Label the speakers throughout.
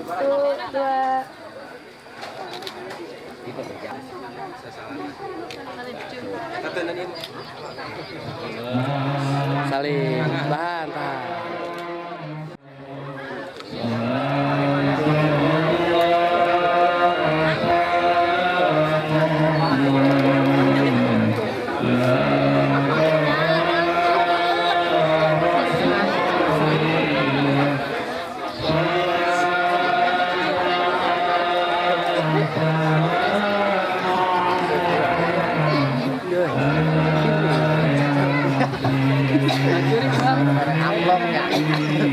Speaker 1: Satu, dua.
Speaker 2: Salim, tahan, tahan.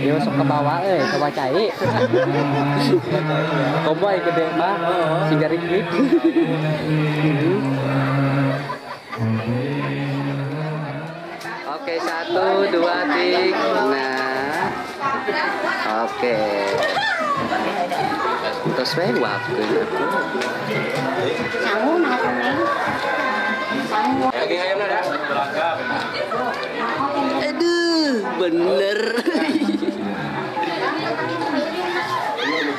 Speaker 2: Iya sok ke bawah euy, ke bawah cai. Komboy gede mah, siga rik. Oke, satu, dua, tiga. Nah. Oke. Terus we waktu.
Speaker 1: Sangu nah neng. Sangu.
Speaker 3: Daging ayamnya ada?
Speaker 2: Aduh, bener.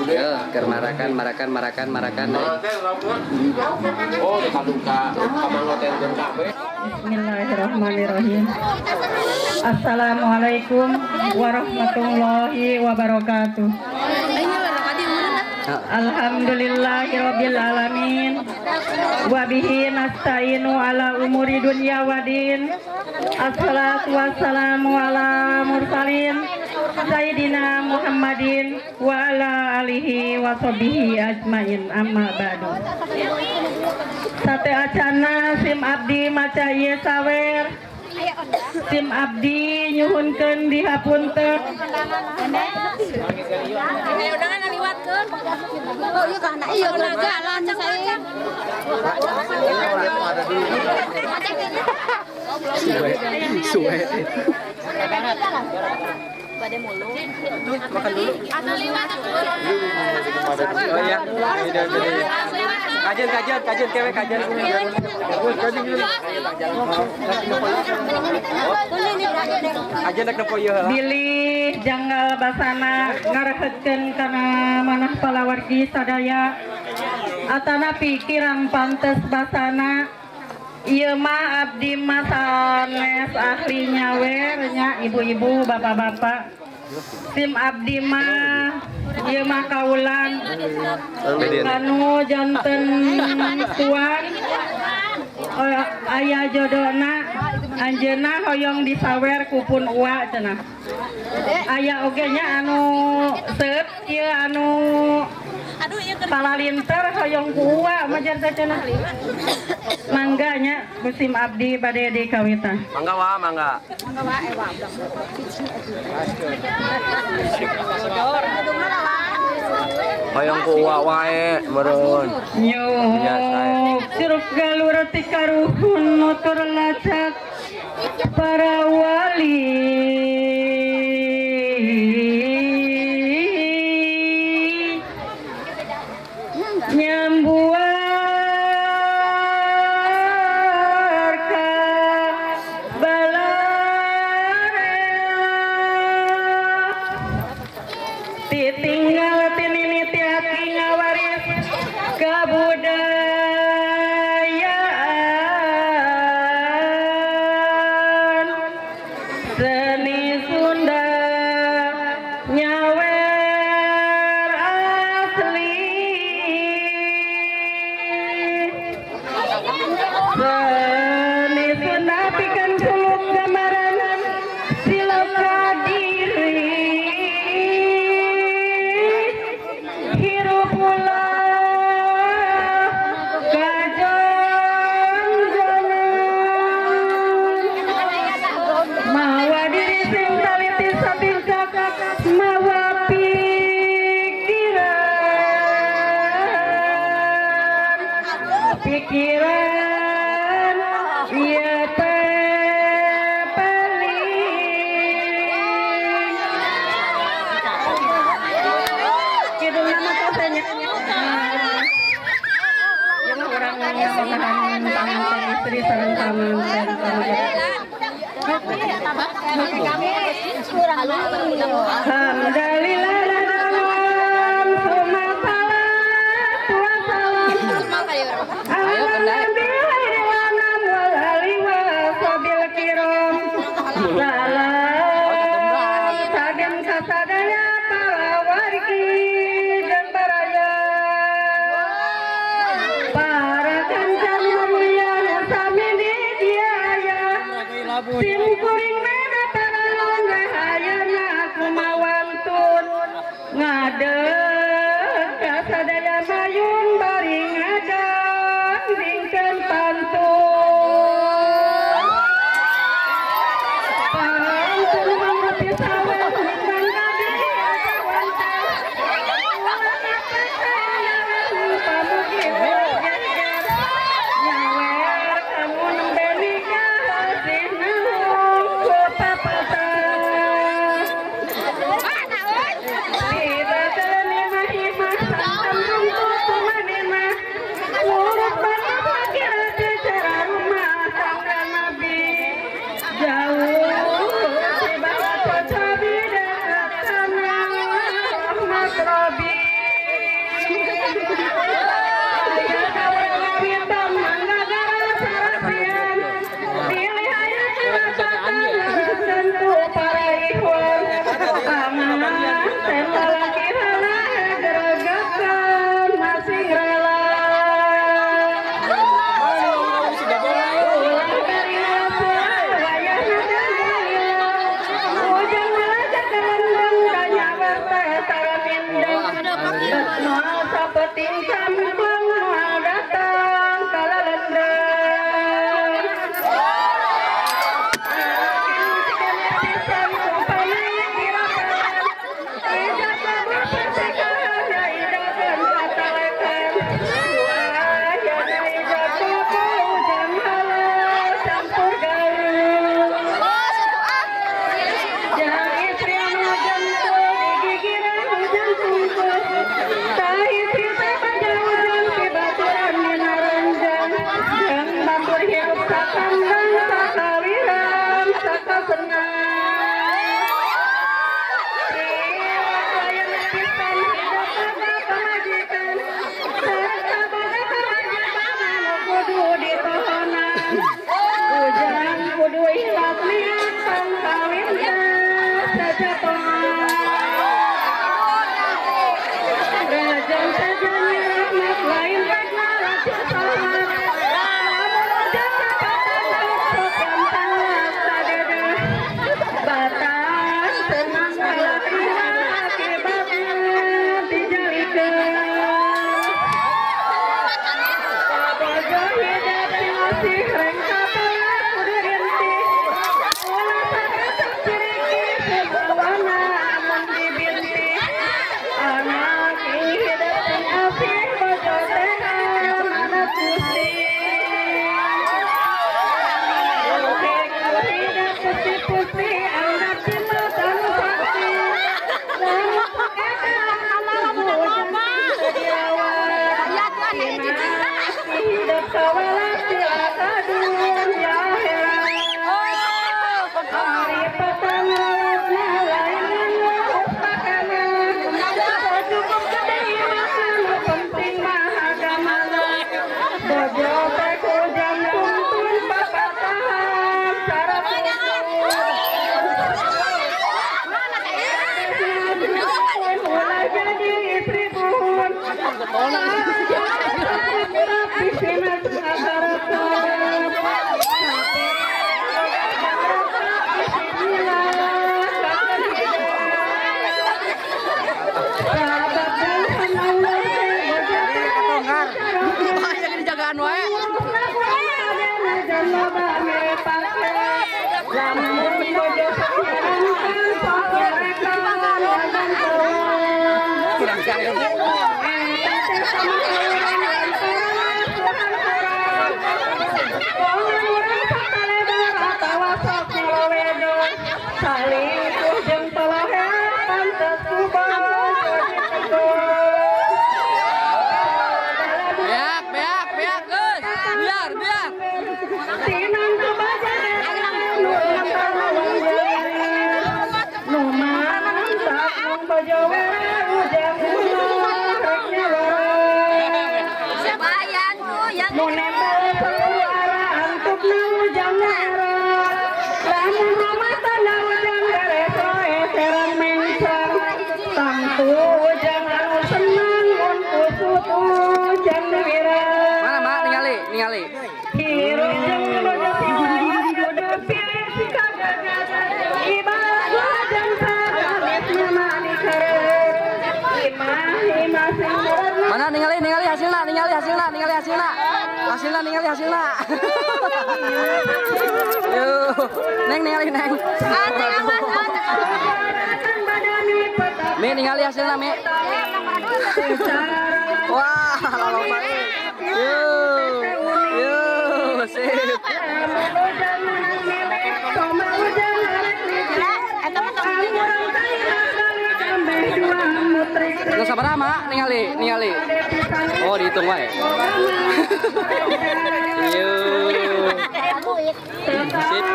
Speaker 2: Yo, keur marakan, marakan, marakan, marakan.
Speaker 3: Oh, duka-duka. Kamang hotel kabeh.
Speaker 4: Bismillahirrahmanirrahim. Assalamualaikum warahmatullahi wabarakatuh. Alhamdulillahirabbil alamin. Wa bihi nasta'inu ala umuri dunya wadin. Assalatu wassalamu ala mursalin Sayyidina Muhammadin wa ala alihi wa sahbihi ajmain, amma ba'du. Sateuacanna sim abdi maca ieu sawer. Sim abdi nyuhunkeun dihapunten.
Speaker 1: Undangan ngaliwatkeun. Oh iya kana iya jalan saya.
Speaker 2: Suwe, suwe.
Speaker 1: Bade mulu.
Speaker 3: Makan dulu.
Speaker 1: Atau liwat.
Speaker 3: Oh iya, beda beda. Kajian, kajian, kajian, kewe kajian. Kajian rek nempo ieu heula.
Speaker 4: Bilih janggal basana ngarehetkeun kana manah palawargi sadaya atanapi kirang pantes basana. Ieu mah abdi mah sanes ahli nyawer nya, ibu-ibu, bapak-bapak. Sim abdi mah ieu mah kaulan kanu janten tuan. Oh, aya jodona, anjeunna hoyong disawer ku pun uwa cenah. Aya oge nya anu seup ieu anu
Speaker 1: Aduh, iya.
Speaker 4: Palalinter hoyong ku uwa majar teh cenah. Mangga nya, ku sim abdi bade dikawitan.
Speaker 3: Mangga wa, mangga. Hoyong ku uwa wae meureun.
Speaker 4: Nyuk sirup galur ti karuhun nutur lacak para wali. Nyambuar ka balarea. Titinggal tinini aki ngawaris kabudayaan seni Sunda nyawer asli. Seni Sunda pikeun suluk gambaran siloka diri hirup ulah kajonjonan mawa diri sing taliti satingkah mawa pikiran pikiran ieu teh paling. Kidung nama tosenya. Ya mah urang nahan panganten istri sareng panganten pamajikan. Alhamdulillah dalam. Riki jeung baraya. Para kancan mulia nu sami di dieu aya. Sim kuring beda paralon we hayana kumawantun. Ngadeg ka sadaya mayun bari ngadang dingkeun pantun. Pantun mangrupi sawen nimbang kadi asawantan. Ulah kapercayaeun pamugi ulah geger. Nyawer kamu nembe nikah sinahung ku papatah. Masing rela. Campur gaul. Jang istri anu jantung digigiran hujan tungkul. Tah istri teh bajaujan ti baturan dina ranjang. Jang batur hirup sakandang sakawiran sakasenang. Iwak layan pisan hidup boga pamajikan. Sarta boga pamajikan anu kudu ditohonan. Ujang kudu ikhlas niat pangkawin teh sajatongan. Rajan sajanya rahmat lain regna raja salat. Lamun ujang kapatana sok gampang sadede. Batas tenang kalah akibatna dijalikeun. Kabogoh hidup sing asih rengka kalah kudu rintih. Ulah sakasep ciriki sebawana amun dibintih. Anak hidup sing asih bojo teh amanat Gusti. Hidup pusti-pusti anggap cinta tanu sakti. Lamun eta ujang dirawat. Hidup kawalas cilaka dunya akhirat. Ari petang rawatna lain ngurus makanan. Cukup gede imahna nu penting mah agamana. Bojo teh ujang tuntun papatahan cara tutur. Ulah jadi istri buhun.
Speaker 2: Jadi jagaan wae. Kurang sayang.
Speaker 4: Salingkuh jeung poloher pantes ku
Speaker 2: Beak, beak, beak, geus. Biar, biar.
Speaker 4: Tinang nu mantap nung bojo ujang rek nyawer. Nu nempel seluara antupna ujang nera. Lamun rumah tangga ujang beres roe serang mengsang. Tangtu
Speaker 2: Mana ningali ningali hasilna, ningali hasilna, ningali hasilna. Hasilna, ningali hasilna. Yuk, Neng, ningali, Neng. Mi, ningali hasilna, Mi. Wah, lomba. Yuk, yuk, sip. Lu sabar ama ningali, ningali. Oh, dihitung wae. Yuk. Sip.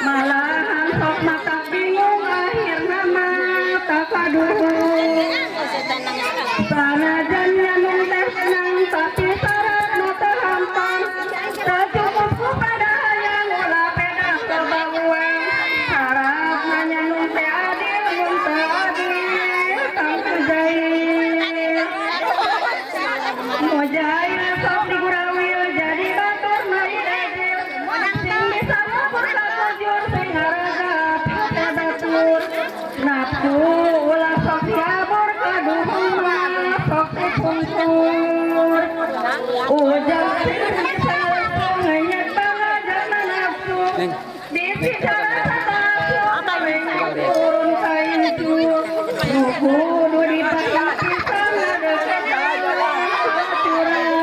Speaker 4: Malahan sok mata bingung akhirna mata kaduhung. Sanajan nyamung teh senang tapi syarat mata hampang. Tak cukup ku pada hayang ulah pedah kebauan. Harapna nyamung teh adil mun teu adil tangtu jahil. Mujail sok digurawil jadi batur mah adil. Sing bisa ngukur kabujur sing ngaragat hate batur. Nafsu ulah sok diabur kaduhung mah sok dipungkur. Ujang sing bisa ngenyek banget nafsu.
Speaker 3: Neng.
Speaker 4: Bisi cara satu turun kaincu. Nu kudu dipake pisan ngadeket curang.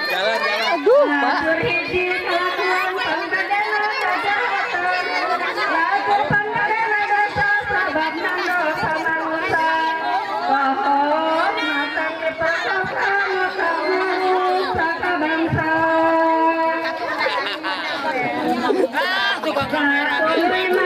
Speaker 3: Jalan, jalan.
Speaker 2: Aduh, Pak.
Speaker 4: Lajur hiji kelakuan panggadena kajahatan. Lajur panggadena dosa sababna dosa manusa. Wahot matang diperkosa mata manusa ka bangsa. Satu lima